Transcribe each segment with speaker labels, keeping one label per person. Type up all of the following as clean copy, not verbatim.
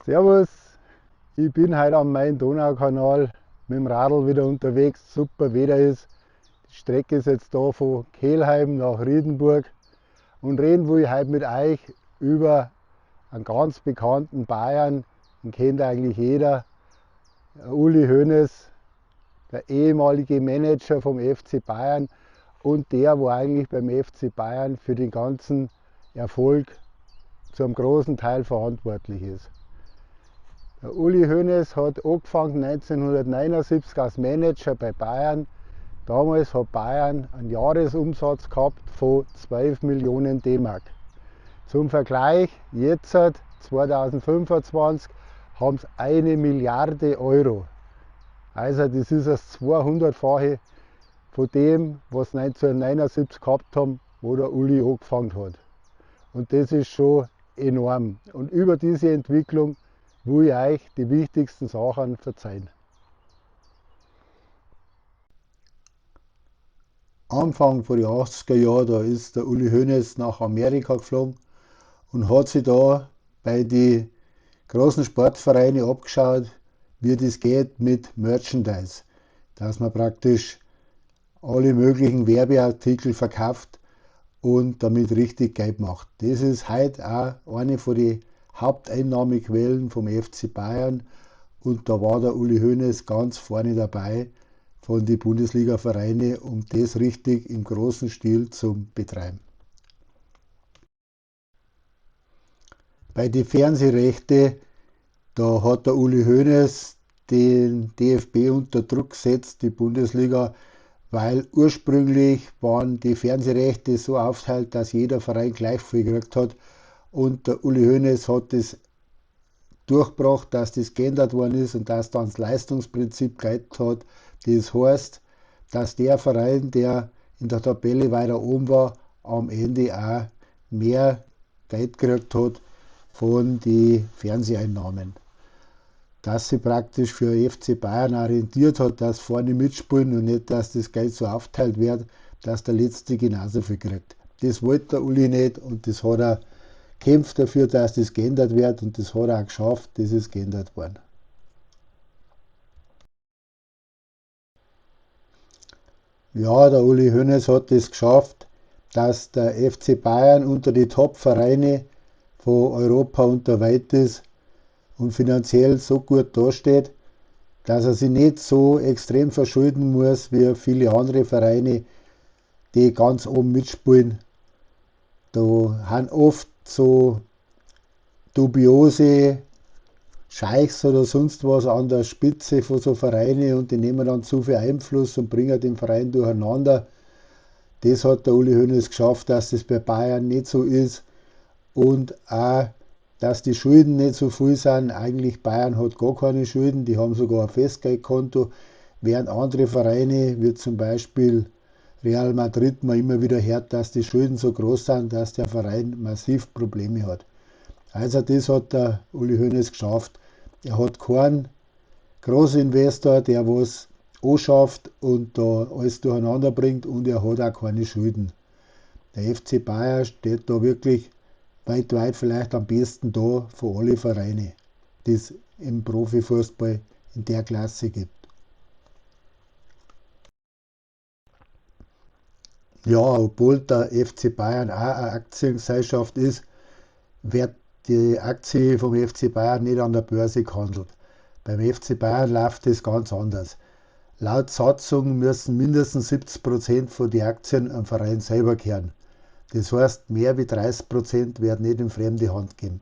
Speaker 1: Servus, ich bin heute am Main-Donau-Kanal mit dem Radl wieder unterwegs. Super Wetter ist. Die Strecke ist jetzt da von Kelheim nach Riedenburg. Und reden will ich heute mit euch über einen ganz bekannten Bayern, den kennt eigentlich jeder, Uli Hoeneß, der ehemalige Manager vom FC Bayern und der, wo eigentlich beim FC Bayern für den ganzen Erfolg zu einem großen Teil verantwortlich ist. Der Uli Hoeneß hat angefangen 1979 als Manager bei Bayern. Damals hat Bayern einen Jahresumsatz gehabt von 12 Millionen D-Mark. Zum Vergleich, jetzt 2025 haben sie 1 Milliarde Euro. Also das ist das 200-fache von dem, was sie 1979 gehabt haben, wo der Uli angefangen hat. Und das ist schon enorm. Und über diese Entwicklung will ich euch die wichtigsten Sachen verzeihen. Anfang von den 80er Jahren, da ist der Uli Hoeneß nach Amerika geflogen und hat sich da bei den großen Sportvereinen abgeschaut, wie das geht mit Merchandise, dass man praktisch alle möglichen Werbeartikel verkauft und damit richtig Geld macht. Das ist heute auch eine von den Haupteinnahmequellen vom FC Bayern und da war der Uli Hoeneß ganz vorne dabei von den Bundesliga-Vereinen, um das richtig im großen Stil zu betreiben. Bei den Fernsehrechten, da hat der Uli Hoeneß den DFB unter Druck gesetzt, die Bundesliga, weil ursprünglich waren die Fernsehrechte so aufgeteilt, dass jeder Verein gleich viel gekriegt hat. Und der Uli Hoeneß hat das durchgebracht, dass das geändert worden ist und dass dann das Leistungsprinzip gehalten hat. Das heißt, dass der Verein, der in der Tabelle weiter oben war, am Ende auch mehr Geld gekriegt hat von den Fernseheinnahmen. Dass sie praktisch für FC Bayern orientiert hat, dass vorne mitspielen und nicht, dass das Geld so aufteilt wird, dass der Letzte genauso viel kriegt. Das wollte der Uli nicht und das hat er kämpft dafür, dass das geändert wird und das hat er auch geschafft, das ist geändert worden. Ja, der Uli Hoeneß hat es geschafft, dass der FC Bayern unter die Top-Vereine von Europa und der Welt ist und finanziell so gut dasteht, dass er sich nicht so extrem verschulden muss wie viele andere Vereine, die ganz oben mitspielen. Da haben oft so dubiose Scheichs oder sonst was an der Spitze von so Vereinen und die nehmen dann zu viel Einfluss und bringen den Verein durcheinander. Das hat der Uli Hoeneß geschafft, dass das bei Bayern nicht so ist und auch, dass die Schulden nicht so viel sind. Eigentlich Bayern hat gar keine Schulden, die haben sogar ein Festgeldkonto, während andere Vereine, wie zum Beispiel Real Madrid, man immer wieder hört, dass die Schulden so groß sind, dass der Verein massiv Probleme hat. Also das hat der Uli Hoeneß geschafft. Er hat keinen Großinvestor, der was anschafft und da alles durcheinander bringt und er hat auch keine Schulden. Der FC Bayern steht da wirklich weltweit vielleicht am besten da von allen Vereinen, die es im Profifußball in der Klasse gibt. Ja, obwohl der FC Bayern auch eine Aktiengesellschaft ist, wird die Aktie vom FC Bayern nicht an der Börse gehandelt. Beim FC Bayern läuft das ganz anders. Laut Satzung müssen mindestens 70% von den Aktien am Verein selber gehören. Das heißt, mehr wie 30% werden nicht in fremde Hand gehen.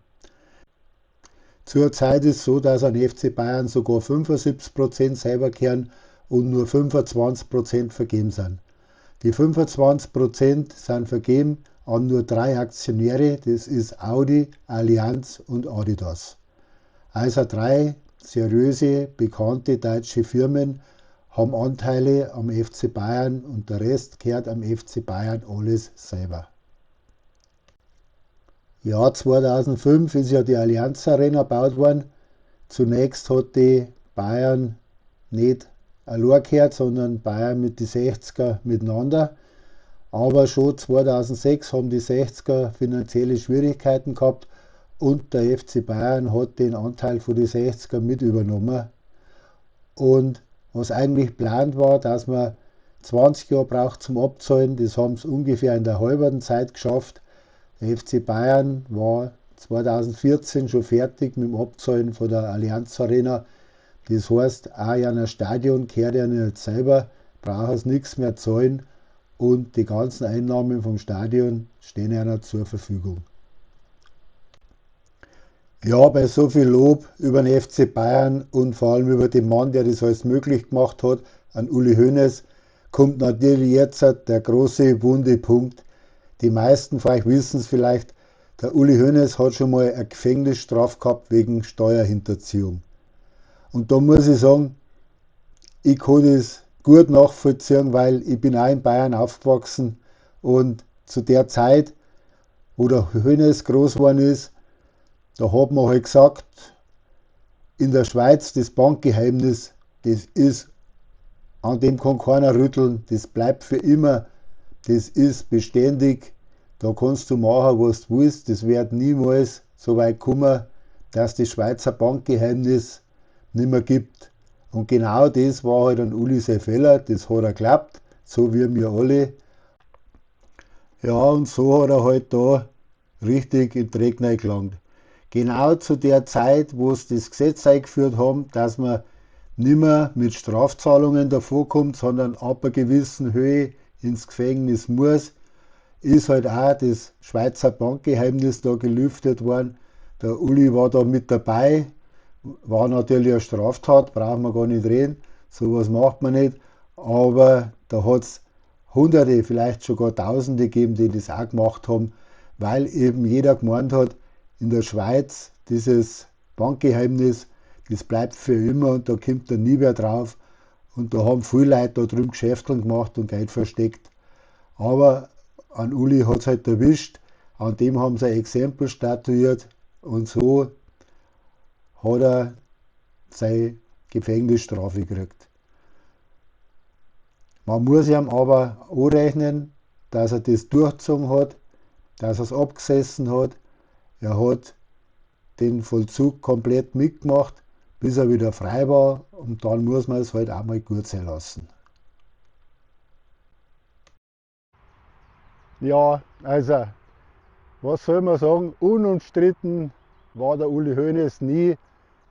Speaker 1: Zurzeit ist es so, dass an FC Bayern sogar 75% selber gehören und nur 25% vergeben sind. Die 25% sind vergeben an nur 3 Aktionäre, das ist Audi, Allianz und Adidas. Also 3 seriöse, bekannte deutsche Firmen haben Anteile am FC Bayern und der Rest gehört am FC Bayern alles selber. Jahr 2005 ist ja die Allianz Arena gebaut worden. Zunächst hat die Bayern nicht allein gehört, sondern Bayern mit den 60er miteinander. Aber schon 2006 haben die 60er finanzielle Schwierigkeiten gehabt Und der FC Bayern hat den Anteil von den 60er mit übernommen. Und was eigentlich geplant war, dass man 20 Jahre braucht zum Abzahlen, das haben sie ungefähr in der halben Zeit geschafft. Der FC Bayern war 2014 schon fertig mit dem Abzahlen von der Allianz Arena. Das heißt, auch in ein Stadion gehört ihnen jetzt selber, brauchen sie nichts mehr zahlen und die ganzen Einnahmen vom Stadion stehen ihnen zur Verfügung. Ja, bei so viel Lob über den FC Bayern und vor allem über den Mann, der das alles möglich gemacht hat, an Uli Hoeneß, kommt natürlich jetzt der große wunde Punkt. Die meisten von euch wissen es vielleicht, der Uli Hoeneß hat schon mal eine Gefängnisstrafe gehabt wegen Steuerhinterziehung. Und da muss ich sagen, ich kann das gut nachvollziehen, weil ich bin auch in Bayern aufgewachsen und zu der Zeit, wo der Hoeneß groß geworden ist, da hat man halt gesagt, in der Schweiz das Bankgeheimnis, das ist, an dem kann keiner rütteln, das bleibt für immer, das ist beständig, da kannst du machen, was du willst, das wird niemals so weit kommen, dass das Schweizer Bankgeheimnis nicht mehr gibt. Und genau das war halt an Uli sein Fehler, das hat er geglaubt, so wie wir alle. Ja, und so hat er halt da richtig in den Dreck reingelangt. Genau zu der Zeit, wo sie das Gesetz eingeführt haben, dass man nicht mehr mit Strafzahlungen davorkommt, sondern ab einer gewissen Höhe ins Gefängnis muss, ist halt auch das Schweizer Bankgeheimnis da gelüftet worden. Der Uli war da mit dabei, war natürlich eine Straftat, brauchen wir gar nicht reden, sowas macht man nicht, aber da hat's Hunderte, vielleicht sogar Tausende gegeben, die das auch gemacht haben, weil eben jeder gemeint hat, in der Schweiz, dieses Bankgeheimnis, das bleibt für immer und da kommt da nie wer drauf. Und da haben viele Leute da drüben Geschäfteln gemacht und Geld versteckt. Aber an Uli hat's halt erwischt, an dem haben sie ein Exempel statuiert und so hat er seine Gefängnisstrafe gekriegt. Man muss ihm aber anrechnen, dass er das durchgezogen hat, dass er's abgesessen hat. Er hat den Vollzug komplett mitgemacht, bis er wieder frei war, und dann muss man es halt auch mal gut sein lassen. Ja, also, was soll man sagen, unumstritten war der Uli Hoeneß nie.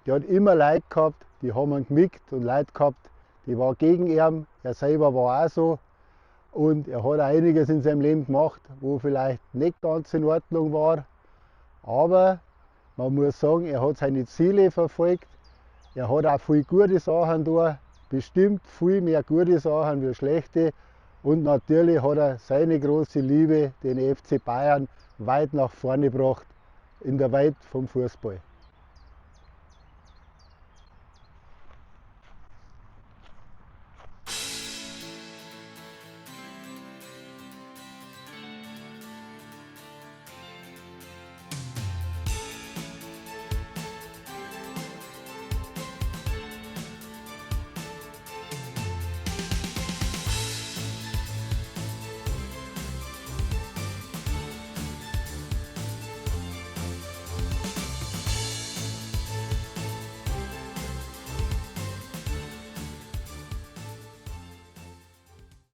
Speaker 1: Der hat immer Leute gehabt, die haben ihn gemickt und Leute gehabt, die waren gegen ihn. Er selber war auch so. Und er hat auch einiges in seinem Leben gemacht, wo vielleicht nicht ganz in Ordnung war. Aber man muss sagen, er hat seine Ziele verfolgt. Er hat auch viele gute Sachen da, bestimmt viel mehr gute Sachen wie schlechte. Und natürlich hat er seine große Liebe, den FC Bayern, weit nach vorne gebracht in der Welt vom Fußball.